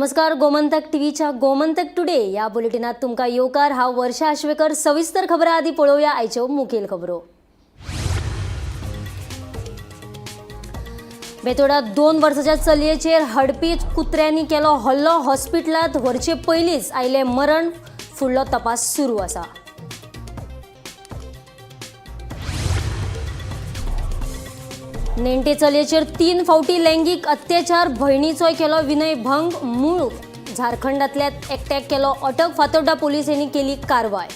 नमस्कार, गोमंतक टीव्हीच्या गोमंतक टुडे या बुलेटिनात तुमकां येवकार. हांव वर्षा आश्वेकर. सविस्तर खबरां आदी पळोवया आयच्यो मुखेल खबरो. बेतोडा 2 वर्साच्या चलयेचेर हडपी कुत्र्यांनी केलो हल्लो. हॉस्पिटलांत व्हरचे पयलींच आयलें मरण. फुडलो तपास सुरू आसा. नेण्टे चलयेचेर 3 फावटी लैंगीक अत्याचार. भयणीचोय केलो विनयभंग. मूळ झारखंडांतल्या एकट्याक केलो अटक. फातोड्डा पोलिसांनी केली कारवाय.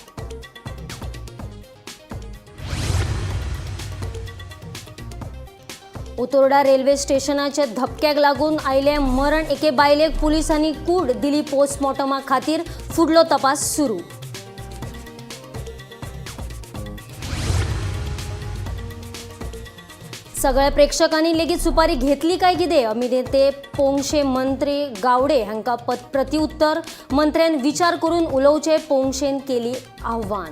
उतोर्डा रेल्वे स्टेशनाच्या धपक्याक लागून आयलें मरण. एके बायलेक पुलिसांनी कूड दिली पोस्टमॉर्टमा खातीर. फुडलो तपास सुरू. सगळ्या प्रेक्षकांनी लेगीत सुपारी घेतली काय कितें? अभिनेते पोंगशे मंत्री गावडे हांकां प्रतिउत्तर. मंत्र्यान विचार करून उलोवचें, पोंगशेन केली आव्हान.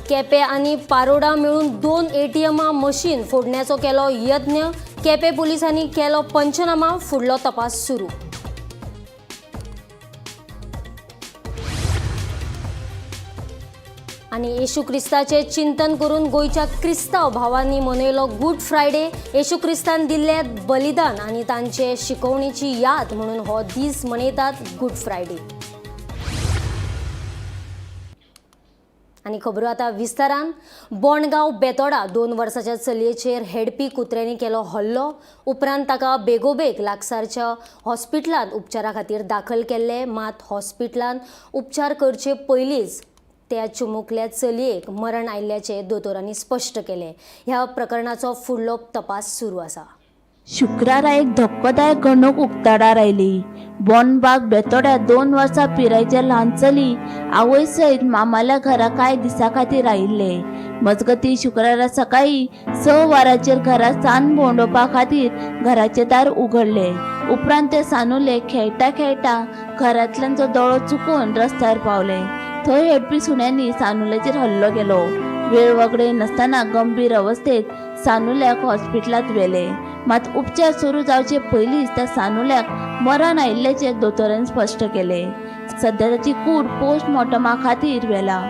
केपें आनी पारोडा मेळून 2 ATM machine फोडण्याचो केलो यत्न. केपें पोलिसांनी केलो पंचनामा. फुडलो तपास सुरू. आनी येशू क्रिस्ताचें चिंतन करून गोंयच्या क्रिस्तांव भावांनी मनयलो गुड फ्रायडे. येशू क्रिस्तान दिल्लें बलिदान आनी तांचे शिकवणेची याद म्हणून हो दीस मनयतात गुड फ्रायडे. आनी खबरो आतां विस्तारान. बोंडगांव बेतोडा 2 वर्साच्या चलयेचेर हेडपी कुत्र्यांनी केलो हल्लो. उपरांत ताका बेगोबेग लागसारच्या हॉस्पिटलांत उपचारा खातीर दाखल केल्ले. मात हॉस्पिटलांत उपचार करचे पयलींच त्या चिमुकल्या चलयेक मरण आयिल्ल्याचें दोतोरांनी स्पश्ट केलें. ह्या प्रकरणाचो फुडलो तपास सुरू आसा. शुक्रारा एक धक्कोदायक घडणूक उक्ताडार आयली. बोनबाग बेतोड्या 2 वर्सां पिरायेचे ल्हान चली आवय सयत मामाल्या घरा कांय दिसां खातीर आयिल्ले. मजगती शुक्रारा सकाळी 6 वरांचेर घरा सान भोंवडोवपा खातीर घराचें दार उगडलें. उपरांत ते सानुले खेळटा खेळटा घरांतल्यानचो दोळो चुकोवन रस्त्यार पावले. थंय हेडपी सुण्यांनी सानुल्याचेर हल्लो केलो. वेळ वगडय नासतना गंभीर अवस्थेत सानुल्याक हॉस्पिटलांत व्हेले. मात उपचार सुरू जावचे पयलींच त्या सानुल्याक मरण आयिल्ल्याचें दोतोरान स्पश्ट केलें. सध्या ताची कूड पोस्टमॉर्टमा खातीर व्हेला.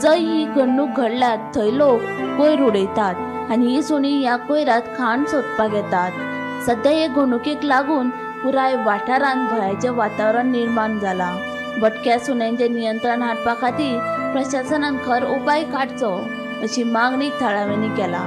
जंय ही घडणूक घडल्या थंय लोक कोयर उडयतात आनी ही सुणीं ह्या कोयरांत खाण सोदपाक येतात. सध्या हे घडणुकेक लागून पुराय वाठारांत भंयाचें वातावरण निर्माण जालां. भटक्या सुण्यांचें नियंत्रण हाडपा खातीर प्रशासनान खर उपाय काडचो अशी मागणी थळाव्यांनी केला.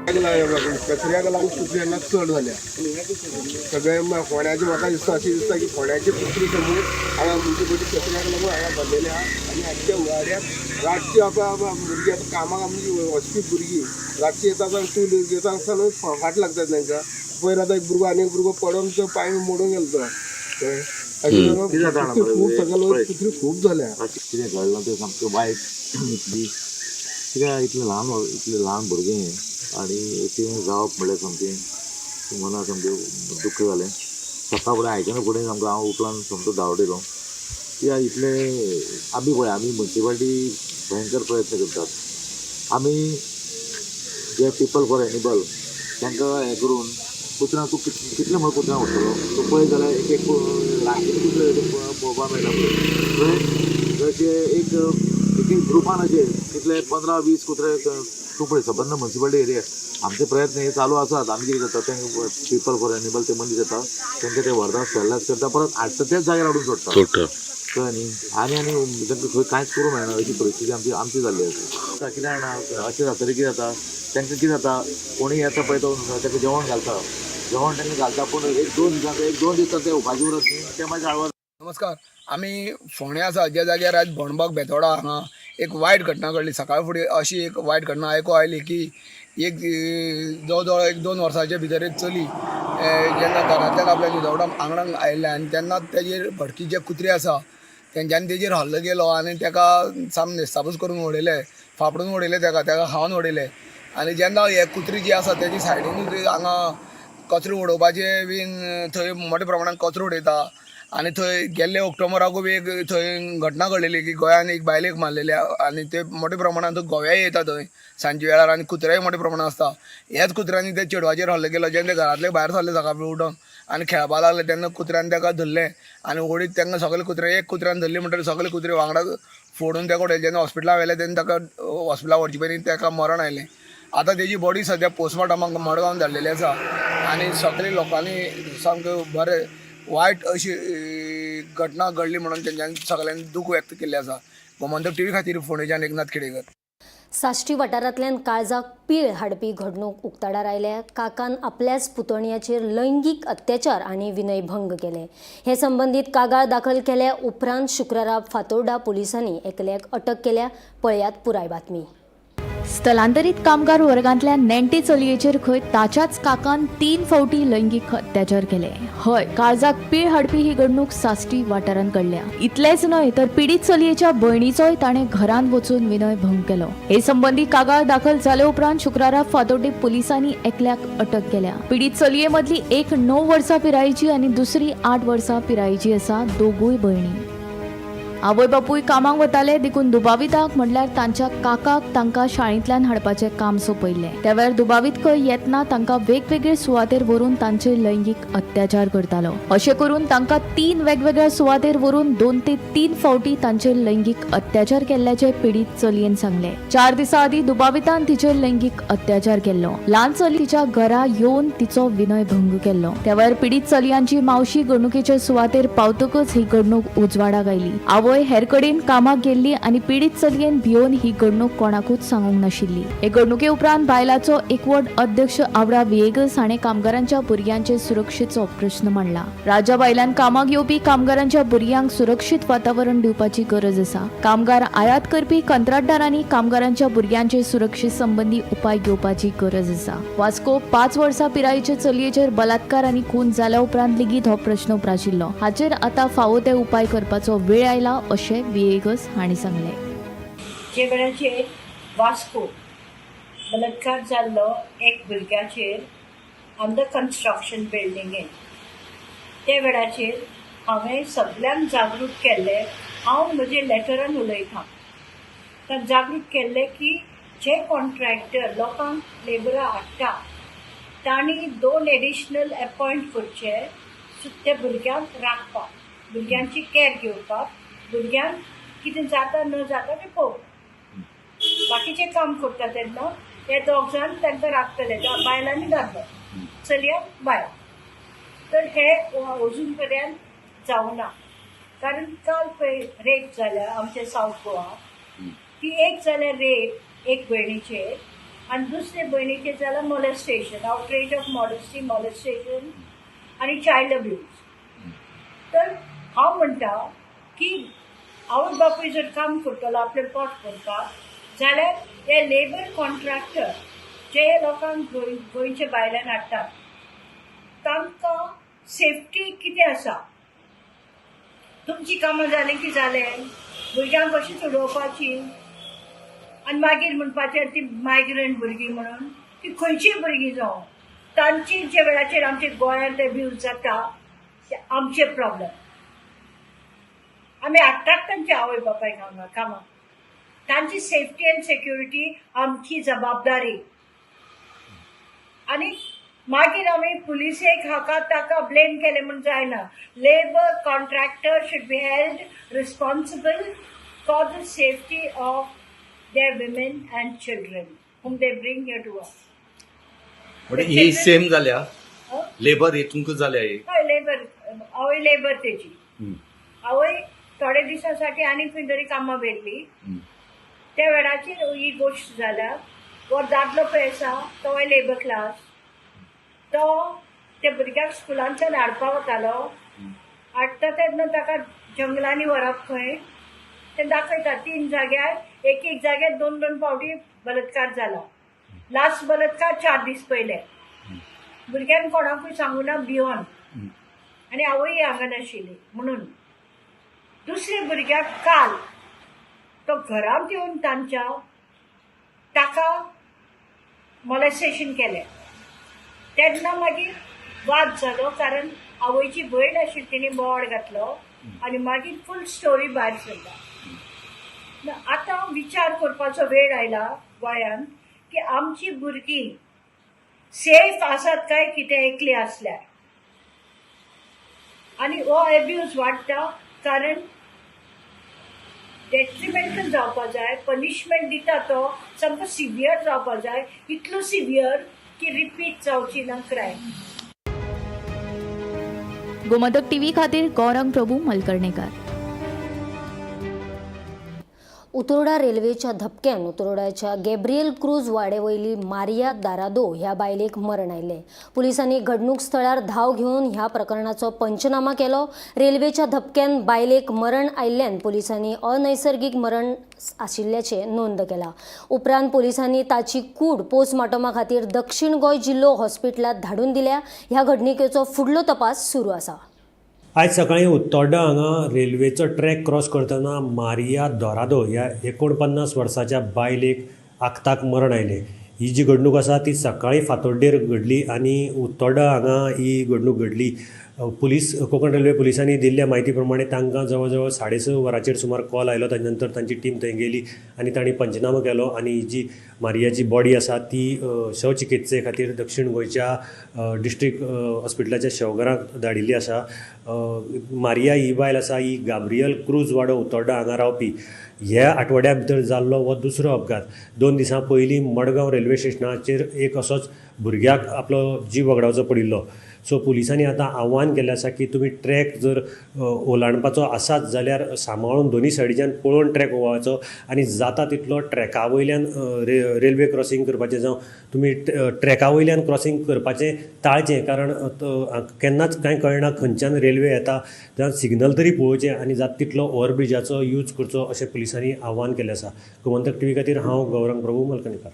कचऱ्याक लागून कुत्र्यांना चड जाल्या सगळे. फोंड्याचे म्हाका दिसता, अशें दिसता की फोंड्याचे कुत्री समोर हांगा म्हणजे पयलीं कचऱ्याक लागून हांगा भरलेले आहा. आनी आख्ख्या वाड्याक रातची आतां भुरगीं आतां कामाक आमची वचपी भुरगीं रातची येता आसतना टू घेता आसतना फाट लागतात तांकां. पयर आतां एक भुरगो आनी एक भुरगो पडोन तो पांय मोडून गेलो तो. अशें खूब सगळे कुत्री खूब जाल्या. कितें घडलां तें सामकें वायट. इतली कित्याक इतलें ल्हान, इतलें ल्हान भुरगें आनी तें जावप म्हणल्यार सामकें मनाक सामकें दुख्ख जालें. सकाळ फुडें आयकना फुडें सामको हांव उपरांत सामको धांवडिलो. कित्याक इतलें आमी पळय, आमी मुन्सिपाल्टी भयंकर प्रयत्न करतात. आमी जे पिपल फॉर एनिमल तांकां हें करून कुत्र्यां तूं कितलें म्हणून कुत्र्यां व्हरतलो? तूं पळय जाल्यार एक एक रातीन कुत्रे पळोवपाक मेळटा. पळय थंय जशें एक एक ग्रुपान अशें कितले 15-20 कुत्रे तूं पळय सबंद मुन्सिपाल्टी एरिया. आमचे प्रयत्न हे चालू आसात. आमी कितें करता, ते पिपल फॉर एनिमल ते मनीस येता, तांकां ते व्हरता, स्टरलायज करता, परत हाडटा त्याच जाग्यार हाडून सोडटा. कळ्ळें न्ही? आनी आनी तांकां खंय कांयच करूंक मेळना अशी परिस्थिती आमची आमची जाल्ली आसा. कितें जाणा, अशें जातकीर कितें जाता तांकां, कितें जाता, कोणूय येता पळय तो ताका जेवण घालता. जेवण तांकां घालता पूण 1-2 दिसांक, 1-2 दीस ते उपाशी उरत न्ही, ते मागीर जाळवर. नमस्कार, आमी फोंडें आसा ज्या जाग्यार आयज बोणबाग बेतोडा हांगा एक वायट घटना घडली. सकाळ फुडें अशी एक वायट घटना आयकूंक आयली की एक जवळ जवळ 1-2 वर्साचे भितर एक चली जेन्ना घरांतल्यान आपल्या दुदवटान आंगणान आयिल्लें आनी तेन्ना तेजेर भटकी जे कुत्रे आसा तेंच्यांनी तेजेर हल्लो केलो आनी तेका साम नेस्तापूस करून उडयलें, फापडून उडयलें, तेका तेका खावन उडयलें. आनी जेन्ना हे कुत्री जी आसा तेजी सायडीनूच हांगा कचरो उडोवपाचें बीन थंय मोठ्या प्रमाणान कचरो उडयता आनी थंय गेल्ले ऑक्टोबराकूय बी एक थंय घटना घडलेली की गोंयान एक बायलेक मारलेली आनी ते मोठ्या प्रमाणान थंय गोव्याय येता थंय सांजे वेळार आनी कुत्रेय मोठ्या प्रमाणान आसता. ह्याच कुत्र्यांनी त्या चेडवाचेर हल्लो केलो. जेन्ना ते घरांतले भायर सरले सकाळी उठोन आनी खेळपाक लागले तेन्ना कुत्र्यान ताका धरलें आनी ओडीत तांकां सगळे कुत्रे, एक कुत्र्यान धरली म्हणटकीर सगळे कुत्रे वांगडा फोडून ताका उडयले. जेन्ना हॉस्पिटलान व्हेले तेन्ना ताका हॉस्पिटलान व्हरचे पयलीं ताका मरण आयलें. आतां तेजी बॉडी सद्या पोस्टमॉर्टमाक मडगांव धाडलेली आसा आनी सगळे लोकांनी सामकें बरें वायट अशी घटना घडली म्हणून तेंच्यांनी सगळ्यांनी दूख व्यक्त केल्लें आसा. गोमंतक टीव्ही खातीर फोंडेच्यान एकनाथ खेडेकर. साश्टी वाठारांतल्यान काळजाक पीळ हाडपी घडणूक उक्ताडार आयल्या. काकान आपल्याच पुतणयाचेर लैंगीक अत्याचार आनी विनयभंग केले. हे संबंदीत कागाळ दाखल केल्या उपरांत शुक्रारा फातोर्डा पुलिसांनी एकल्याक अटक केल्या. पळयात पुराय बातमी. स्थलांतरीत कामगार वर्गांतल्या नेण्टे चलयेचेर खंय ताच्याच काकान 3 फावटी लैंगीक अत्याचार केले. हय, काळजाक पीळ हाडपी ही घडणूक साश्टी वाठारांत घडल्या. इतलेंच न्हय तर पिडीत चलयेच्या भयणीचोय ताणें घरांत वचून विनय भंग केलो. हे संबंदी कागाळ दाखल जाले उपरांत शुक्रारा फातोड्डे पुलिसांनी एकल्याक अटक केल्या. पिडीत चलये मदली एक 9 वर्सां पिरायेची आनी दुसरी 8 वर्सां पिरायेची आसा. दोगूय भयणी. आवय बापूय कामाक वताले देखून दुबाविताक म्हणल्यार तांच्या काकाक तांकां शाळेंतल्यान हाडपाचें काम सोंपयल्लें. त्या वेळार दुबावीत खंय येतना तांकां वेगवेगळे सुवातेर व्हरून तांचेर लैंगीक अत्याचार करतालो. अशें करून तांकां 3 वेगवेगळ्या सुवातेर व्हरून 2 ते 3 फावटी तांचेर लैंगीक अत्याचार केल्ल्याचें पिडीत चलयेन सांगलें. 4 दिसां आदीं दुबावितान तिचेर लैंगीक अत्याचार केल्लो. ल्हान चली तिच्या घरा येवन तिचो विनयभंग केल्लो. त्या वेळार पिडीत चलयांची मावशी घडणुकेचे सुवातेर पावतकच ही घडणूक उजवाडाक आयली. आवय हेर कडेन कामाक गेल्ली आनी पिडीत चलयेन भियोवन ही घडणूक कोणाकूच सांगूंक नाशिल्ली. हे घडणुके उपरांत बायलाचो एकवट अध्यक्ष आवडा विएगस हाणें कामगारांच्या भुरग्यांचे सुरक्षेचो प्रश्न मांडला. राज्या भायल्यान कामाक येवपी कामगारांच्या भुरग्यांक सुरक्षीत वातावरण दिवपाची गरज आसा. कामगार आयात करपी कंत्राटदारांनी कामगारांच्या भुरग्यांचे सुरक्षे संबंदी उपाय घेवपाची गरज आसा. वास्को 5 वर्सां पिरायेचे चलयेचेर बलात्कार आनी खून जाल्या उपरांत लेगीत हो प्रश्न उप्राशिल्लो. हाचेर आतां फावो ते उपाय करपाचो वेळ आयला अशें विएगस हांणी सांगलें. जे वेळाचेर वास्को बलात्कार जाल्लो एक भुरग्याचेर अंडर कन्स्ट्रक्शन बिल्डिंगेन, त्या वेळाचेर हांवें सगल्यांक जागृत केल्लें. हांव म्हजे लेटरान उलयतां, तर जागृत केल्लें की जे कॉन्ट्रॅक्टर लोकांक लेबरां हाडटा तांणी 2 एडिशनल एपॉयंट करचे त्या भुरग्यांक राखपाक, भुरग्यांची कॅर घेवपाक, भुरग्यांक कितें जाता न जाता तें पळोवपाक. बाकीचें काम करता तेन्ना हे 2 जाण तांकां राखतले, बायलांनी दादलो, चलयांक बायल. तर हे अजून पर्यंत जावना, कारण काल पळय रेप जाल्या आमच्या सावथ गोवा. ती एक जाल्या रेप एक भयणीचेर आनी दुसरे भयणीचेर जाल्या molestation, outrage of modesty, molestation आनी चायल्ड अब्यूज. तर हांव म्हणटा की आवय बापूय जर काम करतलो आपलें पोट भरपाक जाल्यार हे लेबर कॉन्ट्रॅक्टर जे लोकांक गोंयच्या भायल्यान हाडटात तांकां सेफ्टी कितें आसा? तुमची कामां जालीं की जालें, भुरग्यांक कशीं उडोवपाची आनी मागीर म्हणपाचें ती मायग्रंट भुरगीं म्हणून. ती खंयचीय भुरगीं जावं, तांची जे वेळाचेर आमच्या गोंयांत अब्यूज जाता ते आमचे प्रॉब्लम. आमी हाडटात तांच्या आवय बापायक हांगा कामाक, तांची सेफ्टी अँड सेक्युरिटी आमची जबाबदारी. आनी मागीर आमी पुलिसेक हाका ताका ब्लेम केलें म्हूण जायना. Labour contractor should be held responsible for the safety of their women and children whom they bring here to work. म्हणजे ही सेम जाल्या लेबर हितूंकच जाल्या ही. हय, लेबर, आवय लेबर तेजी आवय थोडे दिसांसाठी आनी खंय तरी कामां व्हेल्ली. त्या वेळाचेर ही गोश्ट जाल्या. हो दादलो पळय आसा तोय लेबर क्लास, तो त्या भुरग्याक स्कुलांतल्यान हाडपाक वतालो. हाडटा तेन्ना ताका जंगलांनी व्हरप खंय ते दाखयता. 3 जाग्यार, एक एक जाग्यार 2 2 फावटी बलात्कार जाला. लास्ट बलात्कार 4 दीस पयले. भुरग्यान कोणाकूय सांगूना भियोन, आनी आवय हांगा नाशिल्ली म्हणून. दुसऱ्या भुरग्याक काल तो घरांत येवन तांच्या ताका मॉलेस्टेशन केलें. तेन्ना मागीर वाद जालो, कारण आवयची भयण आशिल्ली तिणें बोवाळ घातलो आनी मागीर फूल स्टोरी भायर सरला. आतां विचार करपाचो वेळ आयला गोंयांत की आमची भुरगीं सेफ आसात काय कितें एकली आसल्यार. आनी हो एब्यूज वाडटा कारण डेट्रिमेंटल जावपा जाय, पनिशमेंट दिता तो सामको सिवियर जावपा जाय, इतलो सिवियर की रिपीट जावची ना क्रायम. गोमंतक टीव्ही खातीर गौरंग प्रभू मलकर्णेकर. उतोर्डा रेल्वेच्या धपक्यान उतोर्डाच्या गॅब्रियल क्रूज वाडेवयली मारिया दारादो ह्या बायलेक मरण आयलें. पुलिसांनी घडणूक स्थळार धांव घेवन ह्या प्रकरणाचो पंचनामा केलो. रेल्वेच्या धपक्यान बायलेक मरण आयिल्ल्यान पुलिसांनी अनैसर्गीक मरण आशिल्ल्याचें नोंद केलां. उपरांत पुलिसांनी ताची कूड पोस्टमार्टमा खातीर दक्षिण गोंय जिल्लो हॉस्पिटलांत धाडून दिल्या. ह्या घडणुकेचो फुडलो तपास सुरू आसा. आयज सकाळीं उत्तोर्डा हांगा रेल्वेचो ट्रॅक क्रॉस करतना मारिया दोरादो ह्या 49 वर्साच्या बायलेक आक्ताक मरण आयलें. ही जी घडणूक आसा ती सकाळीं फातोड्डेर घडली आनी उत्तोर्डा हांगा ही घडणूक घडली. पुलीस कोंकण रेल्वे पुलिसांनी दिल्ल्या म्हायती प्रमाणे तांकां जवळ जवळ 6:30 वरांचेर सुमार कॉल आयलो. ताच्या नंतर तांची टीम थंय गेली आनी तांणी पंचनामो केलो आनी ही जी मारियाची बॉडी आसा ती शवचिकित्से खातीर दक्षिण गोंयच्या डिस्ट्रिक्ट हॉस्पिटलाच्या शवघरांत धाडिल्ली आसा. मारिया ही बायल आसा ही गाब्रियल क्रूज वाडो उत्तोर्डा हांगा रावपी. ह्या आठवड्या भितर जाल्लो हो दुसरो अपघात. 2 दिसां पयलीं मडगांव रेल्वे स्टेशनाचेर एक असोच भुरग्याक आपलो जीव वगडावचो पडिल्लो. सो पुलिसांनी आतां आव्हान केल्लें आसा की तुमी ट्रॅक जर ओलांडपाचो आसाच जाल्यार सांबाळून दोनी सायडीच्यान पळोवन ट्रॅक ओवाळचो आनी जाता तितलो ट्रॅका वयल्यान रेल्वे क्रॉसींग करपाचें जावं तुमी ट्रॅका वयल्यान क्रॉसींग करपाचें टाळचें, कारण केन्नाच कांय कळना खंयच्यान रेल्वे येता. जावं सिग्नल तरी पळोवचें आनी जाता तितलो ओवरब्रिजाचो यूज करचो अशें पुलिसांनी आव्हान केल्लें आसा. गोमंतक टीव्ही खातीर हांव गौरंग प्रभू मलकणीकर.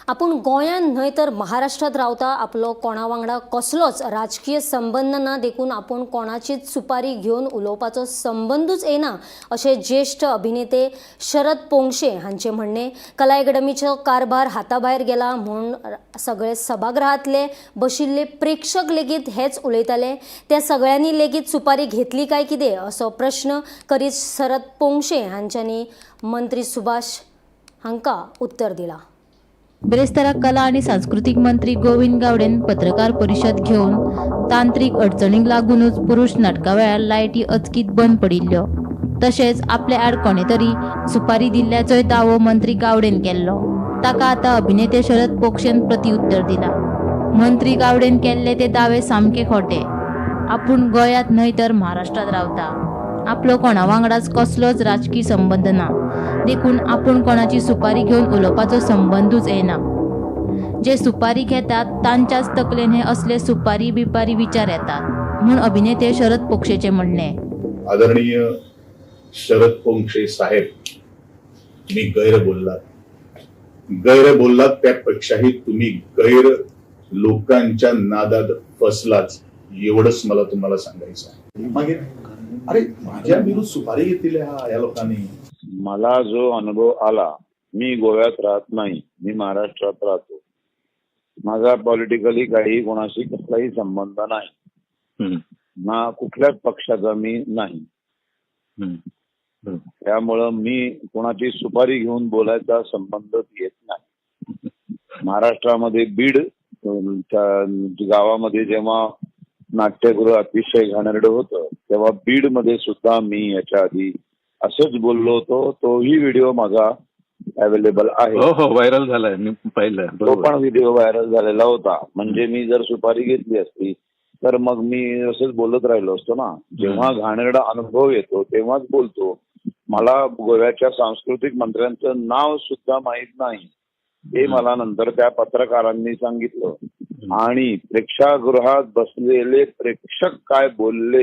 आपूण गोंयांत न्हय तर महाराष्ट्रांत रावता, आपलो कोणा वांगडा कसलोच राजकीय संबंद ना, देखून आपूण कोणाचीच सुपारी घेवन उलोवपाचो संबंदूच येना अशें ज्येश्ठ अभिनेते शरद पोंगशे हांचें म्हणणें. कला अकादमीचो कारभार हाताभायर गेला म्हूण सगळे सभागृहांतले बशिल्ले प्रेक्षक लेगीत हेच उलयताले. त्या सगळ्यांनी लेगीत सुपारी घेतली काय कितें असो प्रश्न करीत शरद पोंगशे हांच्यांनी मंत्री सुभाष हांकां उत्तर दिलां. बिरेस्तारा कला आनी सांस्कृतीक मंत्री गोविंद गावडेन पत्रकार परिशद घेवन तांत्रीक अडचणींक लागूनच पुरुष नाटका वेळार लायटी अचकीत बंद पडिल्ल्यो, तशेंच आपले आड कोणे तरी सुपारी दिल्ल्याचोय दावो मंत्री गावडेन केल्लो. ताका आतां अभिनेते शरद पोंगशेन प्रतिउत्तर दिला. मंत्री गावडेन केल्ले ते दावे सामके खोटे. आपूण गोंयांत न्हय तर महाराष्ट्रांत रावता, आपलो कोणा वांगडाच कसलोच राजकी संबंद ना, देखून आपूण कोणाची सुपारी घेवन उलोवपाचो संबंदूच येना. जे सुपारी घेतात तांच्याच तकलेन हे असले सुपारी बिपारी विचार येतात म्हूण अभिनेते शरद पोंगशेचे म्हणणे. आदरणीय शरद पोंक्षे साहेब, तुम्ही गैर बोललात. गैर बोललात त्यापेक्षाही तुम्ही गैर लोकांच्या नादात फसलाच, एवढंच मला तुम्हाला सांगायचं आहे. मागे अरे माझ्या विरुद्ध सुपारी घेतली या लोकांनी. मला जो अनुभव आला, मी गोव्यात राहत नाही, मी महाराष्ट्रात राहतो. माझा पॉलिटिकली काही कोणाशी कसलाही संबंध नाही ना, कुठल्याच पक्षाचा मी नाही. त्यामुळं मी कोणाची सुपारी घेऊन बोलायचा संबंधच येत नाही. महाराष्ट्रामध्ये बीड गावामध्ये जेव्हा नाट्यगृह अतिशय घाणेरडं होतं तेव्हा बीड मध्ये सुद्धा मी याच्या आधी असंच बोललो होतो. तोही व्हिडिओ माझा अवेलेबल आहे. हो हो, व्हायरल झालाय, मी पाहिलं. तो पण व्हिडिओ व्हायरल झालेला होता. म्हणजे मी जर सुपारी घेतली असती तर मग मी असंच बोलत राहिलो असतो ना. जेव्हा घाणेरडा अनुभव येतो तेव्हाच बोलतो. मला गोव्याच्या सांस्कृतिक मंत्र्यांचं नाव सुद्धा माहित नाही, हे मला नंतर त्या पत्रकारांनी सांगितलं. आणि प्रेक्षागृहात बसलेले प्रेक्षक काय बोलले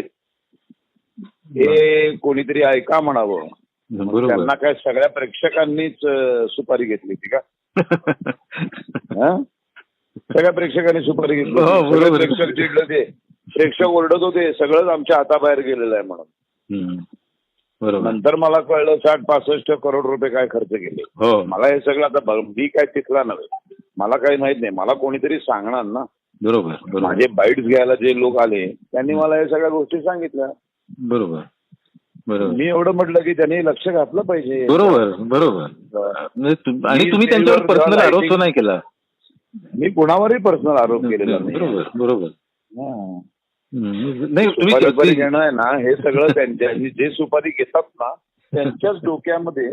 हे कोणीतरी ऐका म्हणावं. त्यांना काय सगळ्या प्रेक्षकांनीच सुपारी घेतली होती का? सगळ्या प्रेक्षकांनी सुपारी घेतली, प्रेक्षक चिडले होते, प्रेक्षक ओरडत होते, सगळंच आमच्या हाताबाहेर गेलेलं आहे म्हणून. नंतर मला कळलं 60-65 करोड रुपये काय खर्च केले. मला हे सगळं आता मी काय तिथला नव्हे, मला काही माहित नाही, मला कोणीतरी सांगणार ना. बरोबर. माझे बाईट्स घ्यायला जे लोक आले त्यांनी मला हे सगळ्या गोष्टी सांगितल्या. बरोबर बरोबर. मी एवढं म्हटलं की त्यांनी लक्ष घातलं पाहिजे. बरोबर बरोबर. आणि तुम्ही त्यांच्यावर पर्सनल आरोप नाही केला? मी कोणावरही पर्सनल आरोप केलेला नाही. बरोबर बरोबर. नाही, सुपारी घेणं आहे ना हे सगळं त्यांच्या, जे सुपारी घेतात ना त्यांच्याच डोक्यामध्ये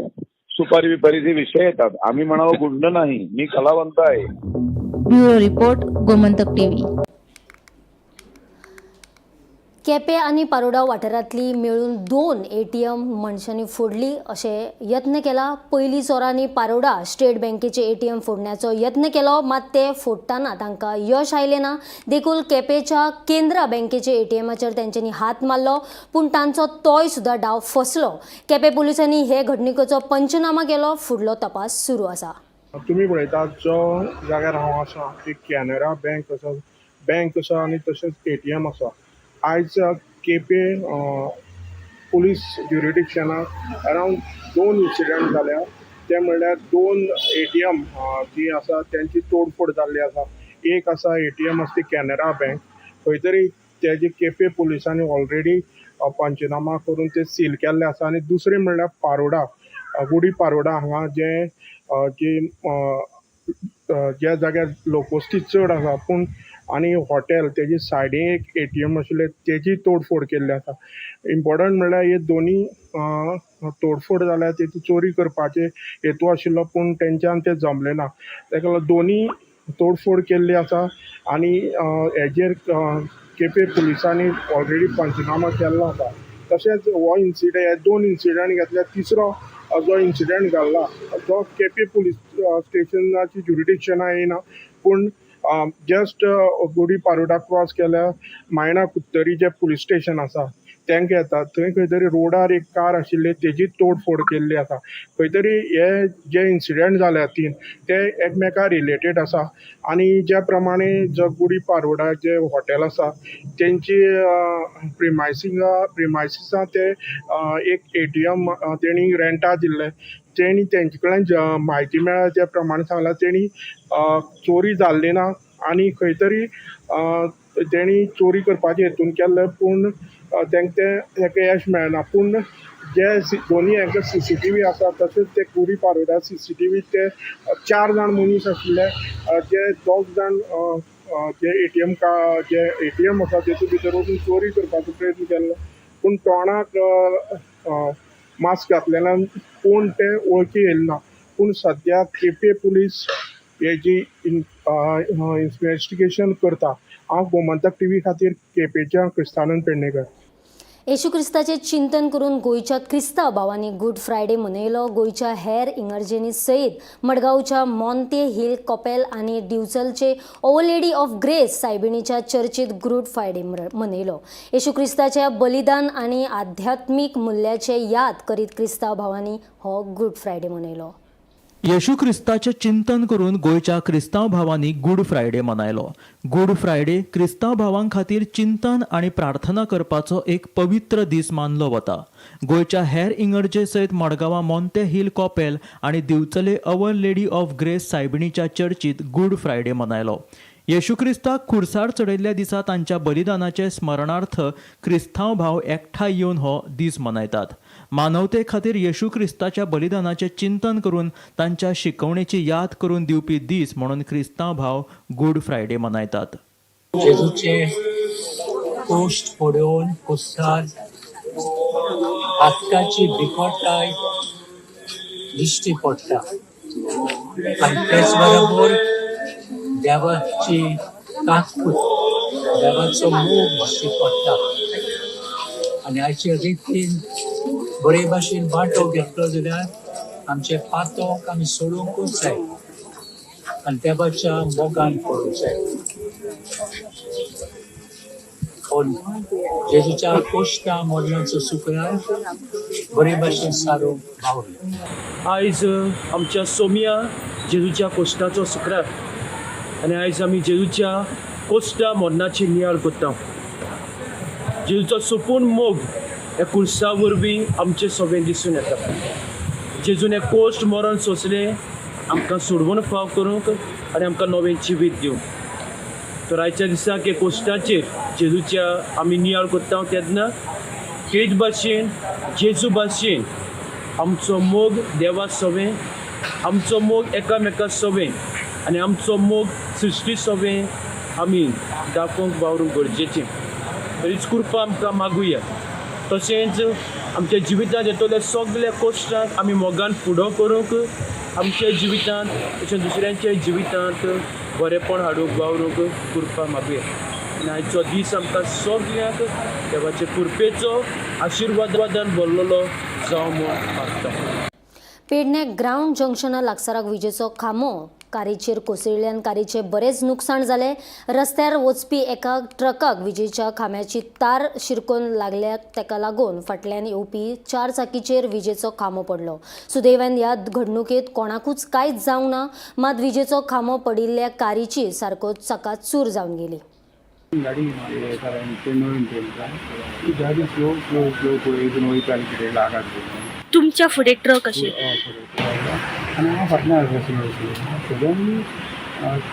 सुपारी बिपारीचे विषय येतात. आम्ही म्हणावं गुंड नाही, मी कलावंत आहे. Bureau report, Gomantak TV. Quepem आनी पारोडा वाठारांतली मेळून 2 ATM मनशांनी फोडली अशें यत्न केला. पयलीं चोरांनी पारोडा स्टेट बँकेचे ATM फोडण्याचो यत्न केलो, मात ते फोडटना तांकां यश आयलें ना. देखून केपेंच्या केंद्रा बँकेचे ATMाचेर तेंच्यांनी हात मारलो, पूण तांचो तोय सुद्दां डाव फसलो. केपें पुलिसांनी हे घडणुकेचो पंचनामा केलो, फुडलो तपास सुरू आसा. तुमी पळयतात जो जाग्यार हांव आसा ती कॅनरा बँक आसा, बँक आसा आनी तशेंच ATM आसा. आयज केपें पुलीस ज्युरिडिक्शनाक अरावंड 2 इन्सिडंट जाल्या. ते म्हणल्यार 2 ATM जी आसा तेंची तोडफोड जाल्ली आसा. एक आसा ATM आसा ती कॅनरा बँक, खंय तरी तेजे केपें पुलिसांनी ऑलरेडी पंचनामा करून ते सील केल्ले आसा. आनी दुसरें म्हणल्यार पारोडा, गुडी पारोडा हांगा जे जी ज्या जाग्यार लोकवस्ती चड आसा पूण आनी हॉटेल तेजी सायडीन एक ATM आशिल्लें तेजी तोडफोड केल्ली आसा. इम्पॉर्टंट म्हणल्यार हे दोनी तोडफोड जाल्या तेतून चोरी करपाचे हेतू आशिल्लो पूण तेंच्यान तें जमलें ना. तेका लागून दोनी तोडफोड केल्ली आसा आनी हेजेर केपें पुलिसांनी ऑलरेडी पंचनामा केल्लो आसा. तशेंच हो इन्सिडंट, हे 2 इन्सिडंट घेतल्या. तिसरो जो इन्सिडंट घडला तो केपें पुलीस स्टेशनाची ज्युरिडिक्शना येयना, पूण जस्ट गुडी पारोडा क्रॉस केल्या मायणा कुत्तरी जे पुलीस स्टेशन आसा तांकां येता. थंय खंय तरी रोडार एक कार आशिल्ली तेजी तोडफोड केल्ली आसा. खंय तरी हे जे इन्सिडंट जाल्या 3 ते एकमेका रिलेटेड आसा. आनी ज्या प्रमाणे जो गुडी पारोडा जे हॉटेल आसा तेंची प्रिमायसिसा ते एक ATM तेणी रेंटा दिल्लें. तेणी तेंचे कडल्यान म्हायती मेळ्ळ्या त्या प्रमाणे सांगलां तेणी चोरी जाल्ली ना आनी खंय तरी तेणी चोरी करपाचे हेतून केल्लें पूण तांकां तें ताका यश मेळना. पूण जे दोनी हांकां CCTV आसा तशेंच ते गुडी पारोडा CCTV ते 4 जाण मनीस आशिल्ले, जे 2 जाण जे ATM जे ATM आसा तेतून भितर वचून चोरी करपाचो प्रयत्न केल्लो पूण तोंडाक मास्क घातलेल्यान कोण ते वळखी येयले ना. पूण सद्या केपें पुलीस हेजी इन्वेस्टिगेशन करता. हांव गोमंतक TV खातीर केपेंच्यान क्रिस्तानंद पेडणेकर. येशू क्रिस्ताचें चिंतन करून गोंयच्या क्रिस्तांव भावांनी गुड फ्रायडे मनयलो. गोंयच्या हेर इगर्जेंनी सयत मडगांवच्या मोंते हिल कॉपेल आनी दिवचलचे our lady of grace सायबिणीच्या चर्चीत गुड फ्रायडे मनयलो. येशू क्रिस्ताच्या बलिदान आनी आध्यात्मीक मुल्याचे याद करीत क्रिस्तांव भावांनी हो गुड फ्रायडे मनयलो. येशू क्रिस्ताचें चिंतन करून गोंयच्या क्रिस्तांव भावांनी गुड फ्रायडे मनयलो. गुड फ्रायडे क्रिस्तांव भावां खातीर चिंतन आनी प्रार्थना करपाचो एक पवित्र दीस मानलो वता. गोंयच्या हेर इगर्जे सयत मडगांवां मोंते हिल कॉपेल आनी दिवचले our lady of grace सायबिणीच्या चर्चीत गुड फ्रायडे मनयलो. येशू क्रिस्ताक खुर्सार चडयल्ल्या दिसा तांच्या बलिदानाचे स्मरणार्थ क्रिस्तांव भाव एकठांय येवन हो दीस मनयतात. मानवते खातीर येशू क्रिस्ताच्या बलिदानाचें चिंतन करून तांच्या शिकवणेची याद करून दिवपी दीस म्हणून क्रिस्तांव भाव गुड फ्रायडे मनयतात. जेजूचे कोश्ट पडोवन कुस्तार आत्ताची बिकटताय दिश्टी पडटा आनी तेच बरोबर देवाची काकूत, देवाचो मोग दिश्टी पडटा. आनी हाचे रितीन बरे भाशेन वांटो घेतलो जाल्यार आमचे पातोक आमी सोडोवंकूच जाय आनी देवाच्या मोगान पडूंक जाय. जेजूच्या कोश्टा मरणाचो शुक्रार बरे भाशेन सारूंक पावले. आयज आमच्या सोमिया जेजूच्या कोश्टाचो शुक्रार आनी आयज आमी जेजूच्या कोश्टा मरणाची नियाळ करता. जेजूचो सोपून मोग ह्या कुर्सा वरवीं आमचे सगळें दिसून येता. जेजून हें कोश्ट मरण सोंसलें आमकां सोडवण फाव करूंक आनी आमकां नवें जिवीत दिवंक. तर आयच्या दिसाक हे कोश्टाचेर जेजूच्या आमी नियाळ करता तेन्ना तेच भाशेन जेजू भाशेन आमचो मोग देवा सवें, आमचो मोग एकामेका सवें आनी आमचो मोग सृश्टी सवें आमी दाखोवंक वावरूंक गरजेचें. तरीच कृपा आमकां मागुया. तशेंच आमच्या जिवितांत येतल्या सगल्या कोश्टांक आमी मोगान फुडो करूंक, आमच्या जिवितांत तशें दुसऱ्यांच्या जिवितांत बरेंपण हाडूंक वावरूंक कृपा मागुया. आनी आयचो दीस आमकां सगल्यांक देवाचे कृपेचो आशिर्वादान भरलेलो जावं म्हूण मागता. पेडणे ग्रावंड जंक्शना लागसाराक विजेचो खांबो कारीचेर कोसळिल्ल्यान कारीचें बरेंच नुकसाण जालें. रस्त्यार वचपी एका ट्रकाक विजेच्या खांब्याची तार शिरकोन लागल्या, ताका लागून फाटल्यान येवपी चार चाकीचेर विजेचो खांबो पडलो. सुदैवान ह्या घडणुकेंत कोणाकूच कांयच जावंक ना, मात विजेचो खांबो पडिल्ल्या कारीची सारको चकाचूर जावन गेली. गाडी गाडी स्लो स्लो स्लो पळयत वयताली कितें लागात. तुमच्या फुडें ट्रक अशें आनी हांव फाटल्यान आसलो स्लो स्लो सडन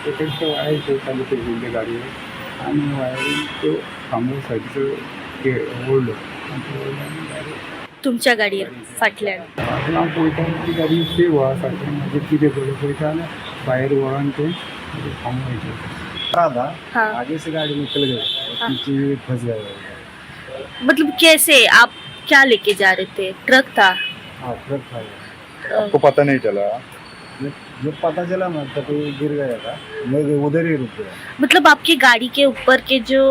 तेका वायर चलताली पेजिल्ले गाडयेक आनी वायरीन त्यो खांबो सायडीचो ओडलो आनी तुमच्या गाडयेर फाटल्यान फाटल्यान हांव पळयता ती गाडी सेव आसा सारकें. मागीर कितें पळय पळयता जाल्यार वायर वळोन तें खांबो वयता. हाँ। आगे से गाड़ी निकल गई, पीछे फंस गया। मतलब कैसे, आप क्या लेके जा रहे थे? ट्रक था? हाँ, ट्रक था। आपको पता नहीं चला? जब पता चला ना तब वो गिर गया था, मैं उधर ही रुक गया। मतलब आपकी गाड़ी के ऊपर के जो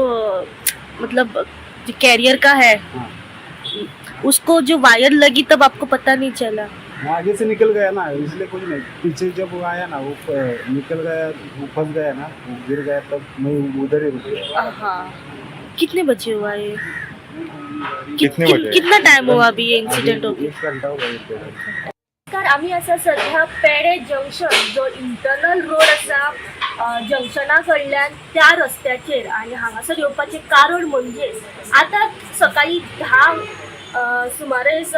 मतलब जो कैरियर का है, हाँ। उसको जो वायर लगी तब आपको पता नहीं चला? मैं आगे से निकल गया ना, इसलिए कुछ नहीं। पीछे जब वो आया ना, वो निकल गया, वो फंस गया ना, वो गिर गया, तब मैं उधर ही रुक गया। हाँ, कितने बजे हुआ ये? कितने बजे? कितना टाइम हुआ अभी ये इंसिडेंट हो गया? एक घंटा हो गया। नमस्कार, आमी आसा सध्या पेडे जंक्शन जो इंटरनल रोड आसा जंक्शना कडल्यान त्या रस्त्याचेर. आनी हांगासर येवपाचें कारण म्हणजे आतां सकाळीं 10 सुमारेस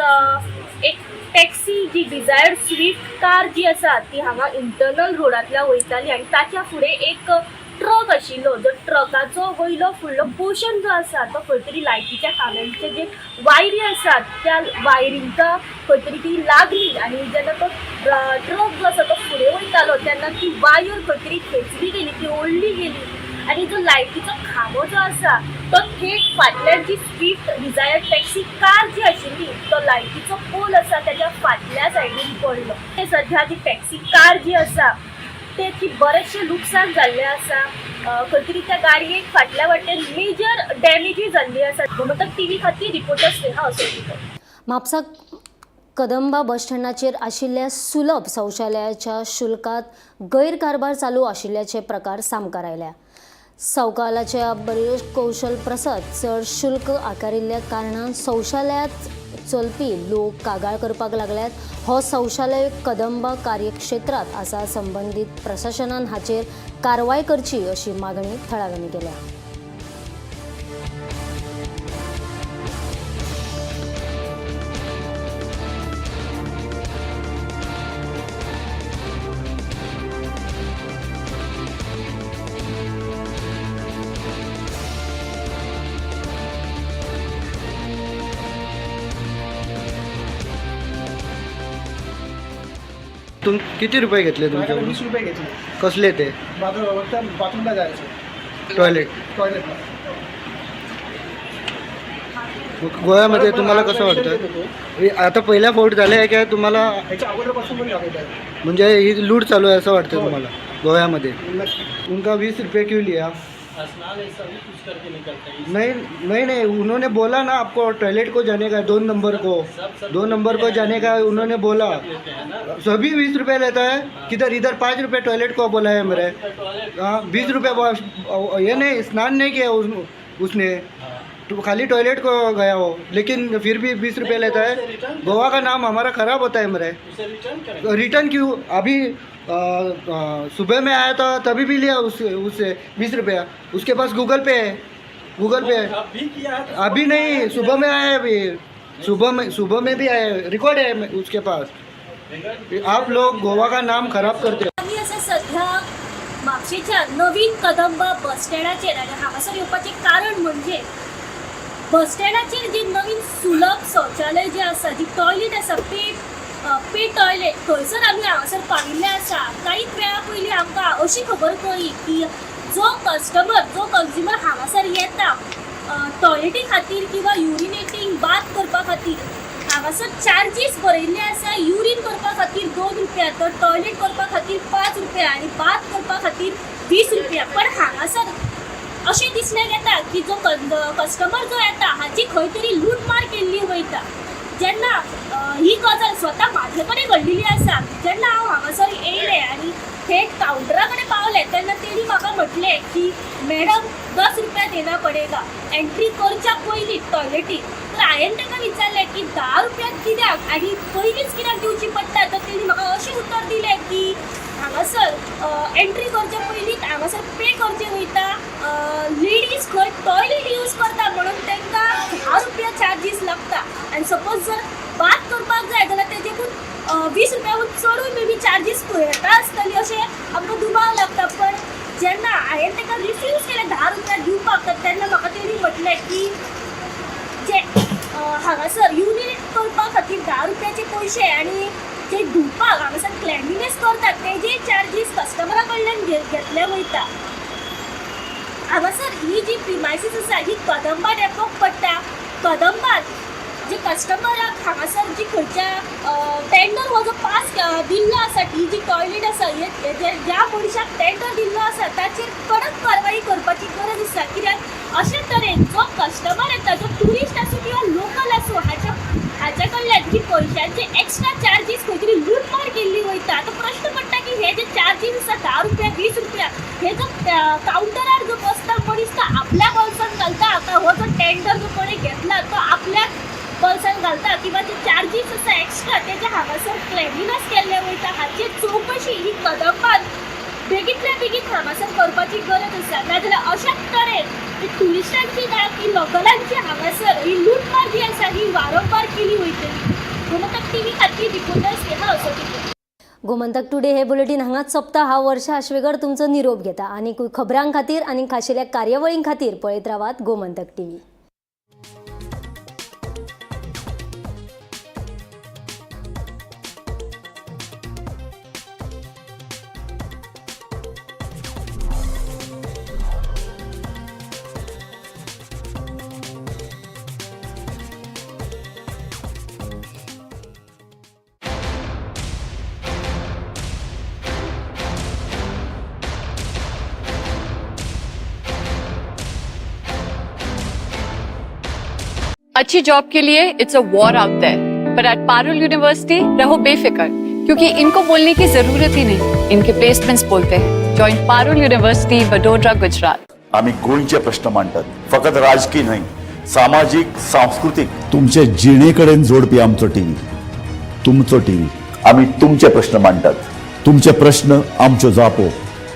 एक टॅक्सी जी डिझायर स्विफ्ट कार जी आसा ती हांगा इंटरनल रोडांतल्यान वयताली आनी ताच्या फुडें एक ट्रक आशिल्लो. जो ट्रकाचो वयलो फुडलो पोर्शन जो आसा तो खंय तरी लायटीच्या खांब्यांचे जे वायरी आसात त्या वायरींका खंय तरी ती लागली आनी जेन्ना तो ट्रक जो आसा तो फुडें वयतालो तेन्ना ती वायर खंय तरी खेचली गेली, ती ओडली गेली आनी जो लायटीचो खांबो जो आसा तो थेट फाटल्यान जी स्विफ्ट डिझायर टॅक्सी कार जी आशिल्ली तो लायटीचो पोल आसा ताच्या फाटल्या सायडीन पडलो. ते सध्या जी टॅक्सी कार जी आसा तेची बरेचशें लुकसाण जाल्लें आसा. खंय तरी त्या गाडयेक फाटल्या वाटेन मेजर डॅमेजूय जाल्ली आसा. गोमंतक टीव्ही खातीर रिपोर्टर स्नेहा असोलीकर. म्हापसा कदंबा बस स्टँडाचेर आशिल्ल्या सुलभ शौचालयाच्या शुल्कात गैरकारभार चालू आशिल्ल्याचे प्रकार सामकार आयल्या. सवकालाच्या बरेच कौशल प्रसाद चड शुल्क आकारिल्ल्या कारणान शौचालयांत चलपी लोक कागाळ करपाक लागल्यात. हो शौचालय कदंबा कार्यक्षेत्रांत आसा. संबंदीत प्रशासनान हाचेर कारवाय करची अशी मागणी थळाव्यांनी केल्या. तुम किती रुपये घेतले तुमच्याकडून? 20 रुपये घेतले. कसले ते? बाथरूमला जायचं. टॉयलेट. टॉयलेटला. गोव्यामध्ये तुम्हाला कसं वाटतं? आता पहिल्या फोट झाले आहे का तुम्हाला? याच्या अगोदरपासून पण झालेलं आहे. म्हणजे ही लूट चालू आहे असं वाटतं तुम्हाला गोव्यामध्ये? उनका 20 रुपये क्यों लिया? नहीं नहीं नहीं, उन्होंने बोला ना आपको टॉयलेट को जाने का, 2 नंबर को, 2 नंबर को जाने का उन्होंने बोला. सभी 20 रुपये लेता है. किधर इधर 5 रुपये टॉयलेट को बोला है मेरे. हाँ, 20 रुपये. ये नहीं, स्नान नहीं किया उसने, तो खाली टॉयलेट को गया वो, लेकिन फिर भी 20 रुपये लेता है. गोवा का नाम हमारा ख़राब होता है मेरे. रिटर्न क्यों? अभी सुबह में आया था तभी भी लिया उससे 20 रुपया. उसके पास गूगल पे है. गूगल पे है अभी नहीं, सुबह में आया. अभी सुबह में भी आया, रिकॉर्ड है उसके पास. आप लोग गोवा का नाम खराब करते हो. आम्ही असं सध्या म्हापसा म्हापशेच्या नवीन कदंबा बस स्टँडाचेर आनी हांगासर येवपाचें कारण म्हणजे बस स्टँडाचेर जे नवीन सुलभ शौचालय जें आसा, जी टॉयलेट आसा, पे टॉयलेट, थंयसर आमी हांगासर पाविल्ले आसा. कांयच वेळा पयलीं आमकां अशी खबर कळ्ळी की जो कस्टमर, जो कंज्युमर हांगासर येता टॉयलेटी खातीर किंवा युरिनेटींग बाथ करपा खातीर, हांगासर चार्जीस बरयल्ले आसा. युरीन करपा खातीर 2 रुपया, तर टॉयलेट करपा खातीर 5 रुपया आनी बाथ करपा खातीर 20 रुपया. पण हांगासर अशें दिसण्याक येता की जो कस्टमर जो येता हाची खंय तरी लूटमार केल्ली वयता. जेन्ना ही गजाल स्वता म्हाजे कडेन घडलेली आसा, जेन्ना हांव हांगासर येयलें आनी थेट कावंटरा कडेन पावलें तेन्ना तेणी म्हाका म्हटलें की मॅडम 10 रुपया देना पडेगा एंट्री करच्या पयलीं टॉयलेटीक. तर हांवें ताका विचारलें की 10 रुपया कित्याक आनी पयलींच कित्याक दिवची पडटा, तर तेणी म्हाका अशें उत्तर दिलें की हांगासर एंट्री करचे पयलींच हांगासर पे करचें वयता. लेडीज खंय टॉयलेट यूज करता म्हणून तांकां 10 रुपया चार्जीस लागता आनी सपोज जर बात करपाक जाय जाल्यार तेजेकून 20 रुपयाहून चडूय मे बी चार्जीस येता आसतली अशें आमकां दुबाव लागता. पण जेन्ना हांवें ताका रिफ्यूज केलें 10 रुपया दिवपाक, तर तेन्ना म्हाका तेणी म्हटलें की जे हांगासर युरिनेट करपा खातीर 10 रुपयाचे पयशे आनी जे धुवपाक हांगासर क्लेनलीनेस करतात तेजे चार्जीस कस्टमरा कडल्यान घेतले वयता. हांगासर ही जी प्रिमायसीस आसा ही कदंबा डेपोक पडटा. कदंबात जे कस्टमराक हांगासर जी खंयच्या टेंडर हो जो पास दिल्लो आसा, ही जी टॉयलेट आसा ज्या मनशाक टेंडर दिल्लो आसा ताचेर कडक कारवाई करपाची गरज आसा. कित्याक अशे तरेन जो कस्टमर येता, जो ट्युरिस्ट आसूं किंवा लोकल आसूं, हाच्या कडल्यान जी पयशांचे एक्स्ट्रा चार्जीस खंय तरी लूटमार केल्ली वयता. आतां प्रश्न पडटा की हे जे चार्जीस आसा 10 रुपया 20 रुपया, हे जो कावंटरार जो बसता मनीस तो आपल्या बोल्सान घालता. आतां हो जो टेंडर जो कोणें घेतला तो आपल्या बोल्सान घालता किंवा जे चार्जीस आसा एक्स्ट्रा तेजे हांगासर क्लेनलीनेस केल्ले वयता. हाची चवकशी ही कदंबान बेगींतल्या बेगीन हांगासर करपाची गरज आसा. नाजाल्यार अशाच तरेन ट्युरिस्टांची ना की लोकलांची हांगासर ही लूटमार जी आसा ही वारंवार केली वयतली. गोमंतक टीव्ही खातीर रिपोर्टर स्नेहा असोटीकर. गोमंतक टुडे हे बुलेटीन हांगाच सोंपता. हांव वर्षा आश्वेकर तुमचो निरोप घेता. आनी खबरां खातीर आनी खाशेल्या कार्यावळीं खातीर पळयत रावात गोमंतक टीव्ही. अच्छी जॉब के लिए it's a war out there, पर एट पारुल यूनिवर्सिटी रहो बेफिक्र, क्योंकि इनको बोलने की जरूरत ही नहीं, इनके प्लेसमेंट्स बोलते हैं. Join Parul university, Vadodara, Gujarat. आम्ही गोंयचे प्रश्न मांडतात, फकत राजकीय न्हय, सामाजीक, सांस्कृतीक, तुमचे जिणेकडेन जोडपी आमचो टीव्ही, तुमचो टीव्ही. आम्ही तुमचे प्रश्न मांडतात, तुमचे प्रश्न आमच्यो जापो,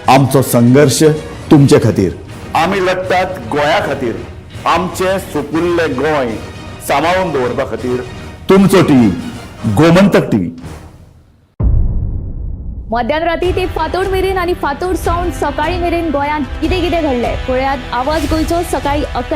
आमचो संघर्ष तुमचे खातीर. आमी लढतात गोंया खातीर, आमचे सुपुल्ले गोंय सांबाळून दवरपा खातीर. तुमचो टीव्ही, गोमंतक टीव्ही. मध्यान राती ते फांतोड मेरेन आनी फांतोड सावन सकाळी मेरेन गोंयांत कितें कितें घडलें पळयात आवाज गोंयचो सकाळी 11